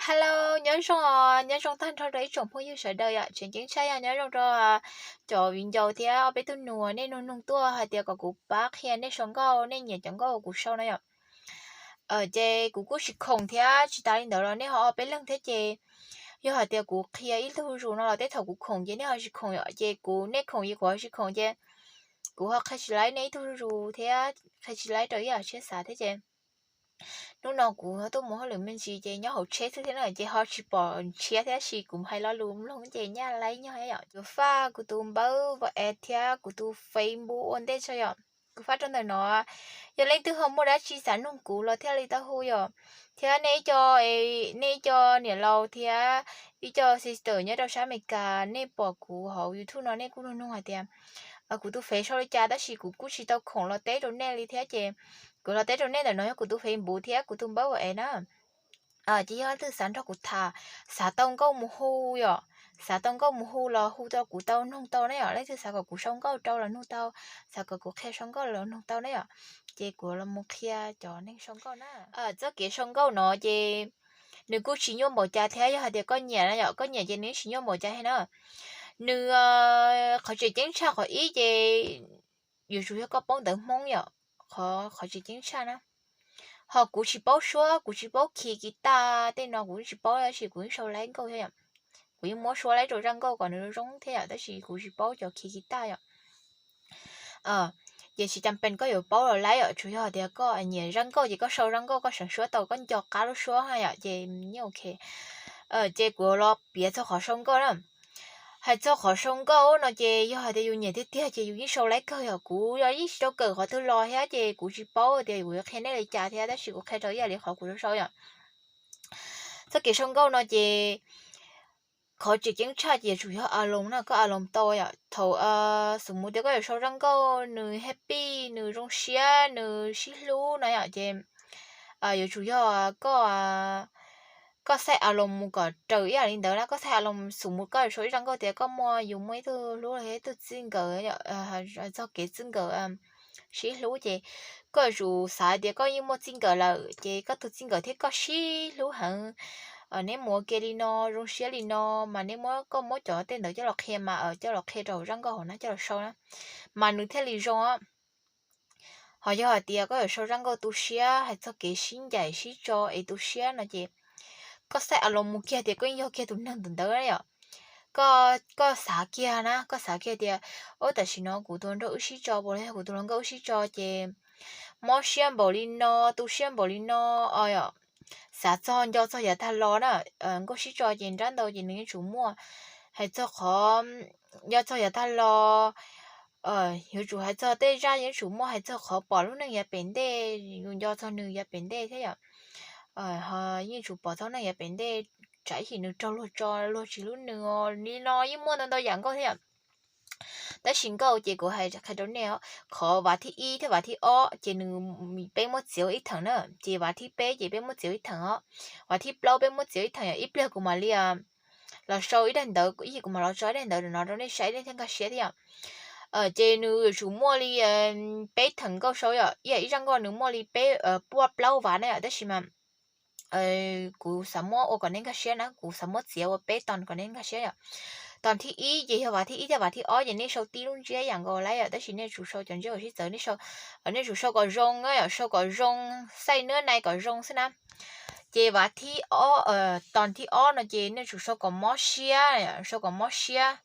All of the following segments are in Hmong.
Hello, nyob zoo, nyob zoo tag nrho rau ib tsoom phooj ywg sawv daws yom, tseem ceeb tshaj yog nyob zoo rau cov viv ncaus thiab ob peb tug nus nej nug nug tuaj hais tias kom kuv pab qhia nej sau nkauj, nej nyiam cov nkauj kuv sau no yom. Ces kuv kuj tsis khoom thiab tsis tas li ntawd los nej ho ob peb leeg thiab ces yog hais tias kuv qhia ib tug zuj zus no los tej thaum kuv khoom ces nej ho tsis khoom yom, ces kuv, nej khoom ces kuv ho tsis khoom ces kuv ho qhia tsis laib nej ib tug zuj zus thiab qhia tsis laib rau ib yam tshiab xav thiab ces hnub no kuv tuaj mus hauj lwm me ntsis ces nyob hauv tsheb xwb thiab na ces ho tsis pom ntshiab thiab sis kuv hais lo lus mloog ces nyaj laib nyog yom. Kuv faj kuv tus npawb Vaj Es thiab kuv tus Facebook ua ntej tso yom. Kuv faj rau ntawm no yog leej twg ho muaj dab tsi xav nug kuv los thiaj li tau hu yom. Thiab nej ib co, nej ib co niam laus thiab ib co sister nyob rau sab Amelikas nej pom kuv hauv YouTube no nej kuj nug nug hais tias kuv tus Fev sau li cas tab sis kuv kuj tsis tau khoom los teb rau nej li thiab ces kuv los teb rau nej ntawm no yog kuv tus Facebook thiab kuv tus npawb Vaj Es na. Ces yog leej twg xav nrog kuv tham, xav tau nkauj mus hu yom, xav tau nkauj mus hu los hu rau kuv tau nug tau ne yom, leej twg xav kom kuv sau nkauj rau los nug tau, xav kom kuv qhia sau nkauj los nug tau ne yom. Ces kuv los mus qhia cov neeg sau nkauj na. Txoj kev sau nkauj no ces nws kuj tsis nyuaj npaum cas thiab yog hais tias koj nyiam na yom, koj nyiam ces nws tsis nyuaj npaum cas thiab na. Nws qhov tseem ceeb tshaj qhov ib ces yuav tsum yog koj paub ntawv Hmoob yom, qhov tseem ceeb tshaj na. Ho kuv tsis paub suab, kuv tsis paub khi kiv taj tej no kuv tsis paub tab sis kuv yeej sau laib nkauj thiab yom. Kuv yeej muab suab laib rau zaj nkauj kom nws zoo thiab yom, tab sis kuv tsis paub cov khi kiv taj yom. Ces tsis cas pes koj yuav paub los laib yom, tsuas yog tias koj nyiam zaj nkauj ces koj sau zaj nkauj koj seev suab tau koj nco qab lub suab yom ces yeej ok. Ces kuv los piav txog qhov sau nkauj na. Hais txog qhov sau nkauj no ces yog hais tias yus nyiam tiag tiag ces yus yeej sau laib kawg yom. Kuv yog yeej tsis tau kawm qhov twg los thiab ces kuv tsis paub tias kuv yuav qhia nej li cas thiab tab sis kuv qhia rau ib yam li qhov kuv sau sau yom. Txoj kev sau nkauj no ces qhov tseem ceeb tshaj ces yuav tsum yog a loos na, koj a loos tau yom. Thaum xus mus tias koj yuav sau zaj nkauj nws happy, nws zoo siab, nws sib hlub no yom ces yuav tsum yog koj, koj xaij a loos mus kom raws ib yam li ntawd na. Koj xaij a loos xus mus koj yuav sau ib zaj nkauj tias koj muaj, yus muaj ib tug hlub los yog ib tug txij nkawm, txog kev txij nkawm sib hlub ces koj yuav tsum xav tias koj yeej muaj txij nkawm lawm ces koj tus txij nkawm thiab koj sib hlub heev, neb mus ua ke li no zoo siab li no, mas neb muab, koj muab cov tej ntawd coj los qhia mas coj los qhia rau hauv zaj nkauj hauv na, coj los sau na mas nws thiaj li zoo. Ho yog hais tias koj yuav sau zaj nkauj tu siab hais txog kev sib ncaim sib tso es tu siab no ces koj xaij a loos mus kiag tias koj yeej yog kiag tus neeg ntawd ntawd yom. Koj xav kiag na, koj xav kiag tias, ub, tam sim no kuv tus hluas nraug wb sib tso puas los yog kuv tus hluas nkauj wb sib tso ces mob siab npaum li no, tu siab npaum li no, xav txog nco txog yav tag los na. Nkauj sib tso ces nrab ntau ces nws yeej tsum muaj, hais txog qhov nco txog yav tag los, yuav tsum hais txog tej zaj yeej tsum muaj, hais txog qhov pom lub neej yav pem ntej, yus nco txog nws yav pem ntej thiab yom. Yeej tsum pom txog neej yav pem ntej, tsam ib chim nws raug luag tso luag tsis hlub nws li no, yeej muaj ntau ntau yam nkauj thiab yom. Tab sis nkauj ces kuv hais qhia rau nej os, qhov vav thib ib thiab vav thib ob ces nws, peb muab txiav ua ib theem na, ces vav thib peb ces peb muab txiav ua ib theem os, vav thib plaub peb muab txiav ua ib theem yom. Ib pliag kuv mam li los sau ib daim ntawv, ib yam kuv mam los tso ib daim ntawv no rau nej saib nej thiaj nkag siab thiab yom. Ces nws yuav tsum muaj li peb theem nkauj sau yom, ib yam ib zaj nkauj nws muaj li peb, pua plaub vav na yom, tab sis mas kuv xav muab ua kom nej nkag siab na, kuv xav muab txiav ua peb ton kom nej nkag siab yom. Ton thib ib ces yog vav thib ib thiab vav thib ob ces nej sau tib lub ntsiab yam nkaus lawm yom, tab sis nej tsum sau cov ntsiab uas sib txawv, nej sau, nej tsum sau kom zoo na yom, sau kom zoo, xaij nab nai kom zoo xwb na. Ces vav thib ob, ton thib ob no ces nej tsum sau kom mob siab, sau kom mob siab.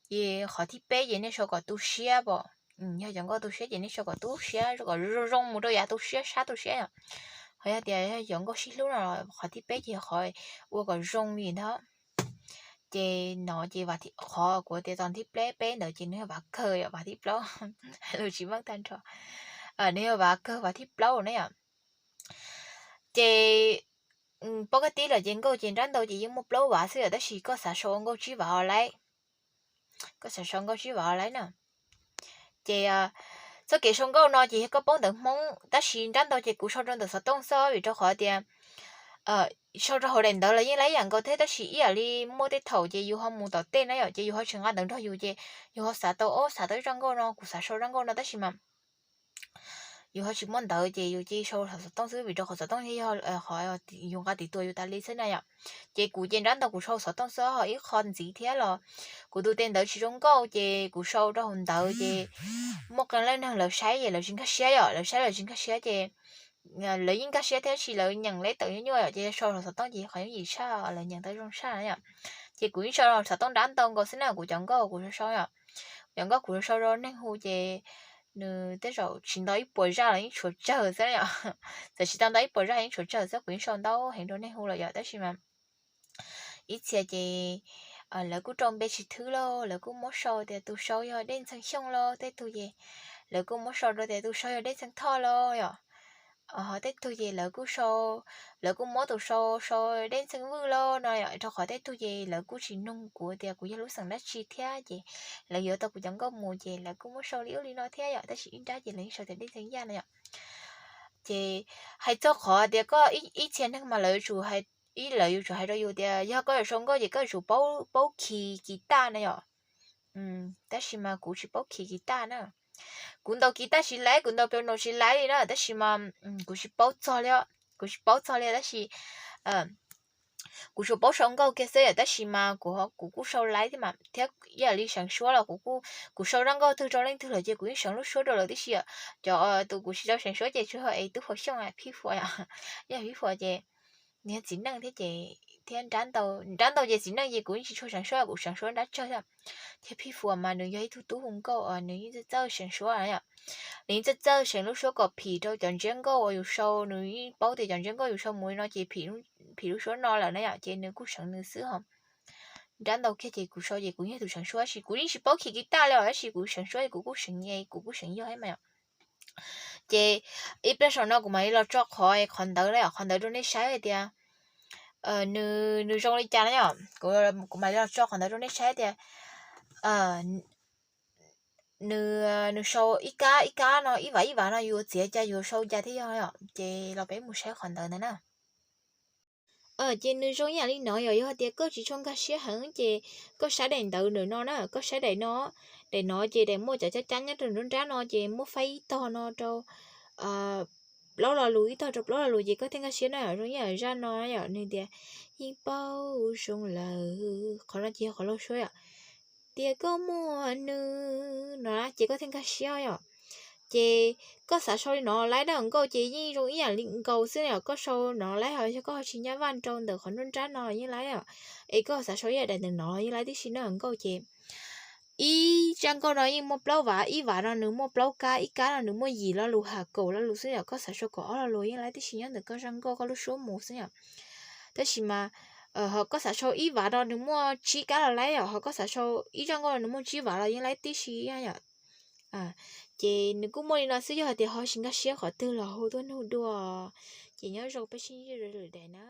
Ces qhov thib peb ces nej sau kom tu siab pom. Yog cov nkauj tu siab ces nej sau kom tu siab, sau kom zoo zoo mus rau yav tu siab, sab tu siab yom. Ho yog tias yog cov nkauj sib hlub no los qhov thib peb ces yog qhov ua kom zoo li ntawd. Ces no ces qhov kuv tias ton thib peb peb ntawd ces nws yog vav kawg yom, vav thib plaub, hais lus tsis meej tag nrho. Nws yog vav kawg vav thib plaub na yom. Ces pom kawg tib los ces nkauj ces nrab ntau ces yeej muaj plaub vav xwb yom, tab sis koj xav sau ua nkauj tsib vav los laib, koj xav sau nkauj tsib vav los laib na. Ces txoj kev sau nkauj no ces yog koj paub ntawv Hmoob, tab sis nrab ntau ces kuv sau rau ntawv xov tooj xwb vim rau qhov tias sau rau hauv daim ntawv los yeej laib yam nkaus thiab, tab sis ib yam li muaj tej thaum ces yus ho mus tom tej na yom, ces yus ho tsis nqa ntawv nrog yus ces yus ho xav tau, ob, xav tau ib zaj nkauj no, kuv xav sau zaj nkauj no tab sis mas yus ho tsis muaj ntawv ces yus cia li sau xov tooj xwb vim rau qhov xov tooj thiab yog qhov yus nqa tiv tuas yus tas li xwb na yom. Ces kuv ces nrab ntau kuv sau xov tooj xwb ho ib qho ntxiv thiab los kuv tus tes ntawv tsis zoo nkauj ces kuv sau rau hauv ntawv ces muaj qee leej neeg lawv saib ces lawv tsis nkag siab yom, lawv saib lawv tsis nkag siab ces lawv yeej nkag siab thiab sis lawv nyeem leb tawm nyuaj nyuaj yom, ces sau xov tooj ces qhov yooj yim tshaj lawv nyeem tau zoo tshaj na yom. Ces kuv yeej sau xov tooj nrab ntau nkaus xwb na, kuv cov nkauj kuv sau sau yom, cov nkauj kuv sau sau rau neeg hu ces nws tej zaum tsis ntau ib puas zaj los yeej tshuav tsawg xwb yom. Txawm tsis tau ntau ib puas zaj yeej tshuav tsawg xwb, kuv yeej sau ntau heev rau neeg hu lawm yom, tab sis mas ib txhia ces lawv kuj rau npe tsis thwb lauj, lawv kuj muab sau tias tus sau yog Dej Ntxhee Xyooj lauj, tej tug ces lawv kuj muab sau rau tias tus sau yog Dej Ntxhee Thoj lauj yom. Ho tej tug ces lawv kuj sau, lawv kuj muab tus sau sau Dej Ntxhee Vwj lauj no yom, rau qhov tej tug ces lawv kuj tsis nug kuv tias kuv yog lub xeem dab tsi thiab ces lawv yuav tau kuv cov nkauj mus ces lawv kuj muab sau li ub li no thiab yom, tab sis ib nrab ces lawv yeej sau tias Dej Ntxhee Yaj no yom. Ces hais txog qhov tias koj ib txhia neeg mas lawv yuav tsum hais, ib lawv yuav tsum hais rau yus tias yog koj yuav sau nkauj ces koj yuav tsum paub khi kis taj na yom. Tab sis mas kuv tsis paub khi kis taj na. Kuv ntaus kis taj tsis laiv, kuv ntaus piano tsis laiv li na, tab sis mas kuv tsis paub txog li, kuv tsis paub txog li tab sis kuv tsuas paub sau nkauj kiag xwb yom, tab sis mas kuv kuv kuj sau laiv thiab mas thiab ib yam li seev suab los kuv kuj, kuv sau zaj nkauj twg rau leej twg lawm ces kuv yeej seev lub suab rau lawv tib si yom. Cov tus kuv tsis tau seev suab ces tsuas yog es Tub Fuas Xyooj, Phij Fuas, yog Phij Fuas ces nws yog txiv neej thiab ces thiab nrab ntau, nrab ntau ces txiv neej ces kuv yeej tsis tshua seev suab, kuv seev suab nrab tsawg thiab. Thiab Phij Fuas mas nws yog ib tug tub hu nkauj, nws yeej txawj txawj seev suab yom. Nws yeej txawj txawj seev lub suab kom phim rau cov ntsiab nkauj uas yus sau, nws yeej paub tias cov ntsiab nkauj yus sau mus li no ces phim lub suab no lawm na yom, ces nws kuj seev nws xwb ho. Nrab ntau kiag ces kuv sau ces kuv yog tus seev suab tab sis kuv yeej tsis paub khi kis taj li os, tab sis kuv seev suab kuv kuj seev, kuv kuj seev yog thiab mas yom. Ces ib pliag saum no kuv mam li los tso qhov, qhov ntawv na yom, qhov ntawv rau nej saib hais tias nws, nws zoo li cas na yom. Kuv, kuv mam li los tso qhov ntawv rau nej saib tias nws, nws sau ib kab ib kab no, ib vav ib vav no yus txiav cas yus sau cas thiaj yog yom. Ces los peb mus saib qhov ntawv ntawd na. Ces nws zoo ib yam li no yom, yog tias koj tsis tshua nkag siab heev ces koj saib daim ntawv ntawm no na, koj saib daim no, daim no ces daim muaj cov cab cab nyob rau nruab nrab no ces muaj faib ib tog no rau plaub lo lus, ib tog rau plaub lo lus ces koj thiaj nkag siab na. Zoo ib yam zaj no yom, nws tias yeej paub zoo lawm, qhov no ces yog qhov laug suab yom, tias koj muaj nws no ces koj thiaj nkag siab yom. Ces koj xav sau li no laib na, nkauj ces yeej zoo ib yam li nkaus xwb yom, koj sau no laib ho yog koj ho tsis nyab vaj rau ntawm qhov nruab nrab no yeej laib yom. Es koj xav sau ib yam daim ntawm no yeej laib tib si na, nkauj ces ib zaj nkauj no yeej muaj plaub vav, ib vav no nws muaj plaub kab, ib kab no nws muaj yim lo lus, ha kaum lo lus xwb yom, koj xav sau kaum ob lo lus yeej laib tib si nyob ntawm koj zaj nkauj koj lub suab mus xwb yom. Tab sis mas ho koj xav sau ib vav no nws muaj tsib kab los laib yom, ho koj xav sau ib zaj nkauj no nws muaj tsib vav los yeej laib tib si yom. Ces nws kuj muaj li no xwb, yog hais tias ho tsis nkag siab qhov twg los hu tuaj nug dua. Ces nyob zoo, peb sib ntsib lwm daim na.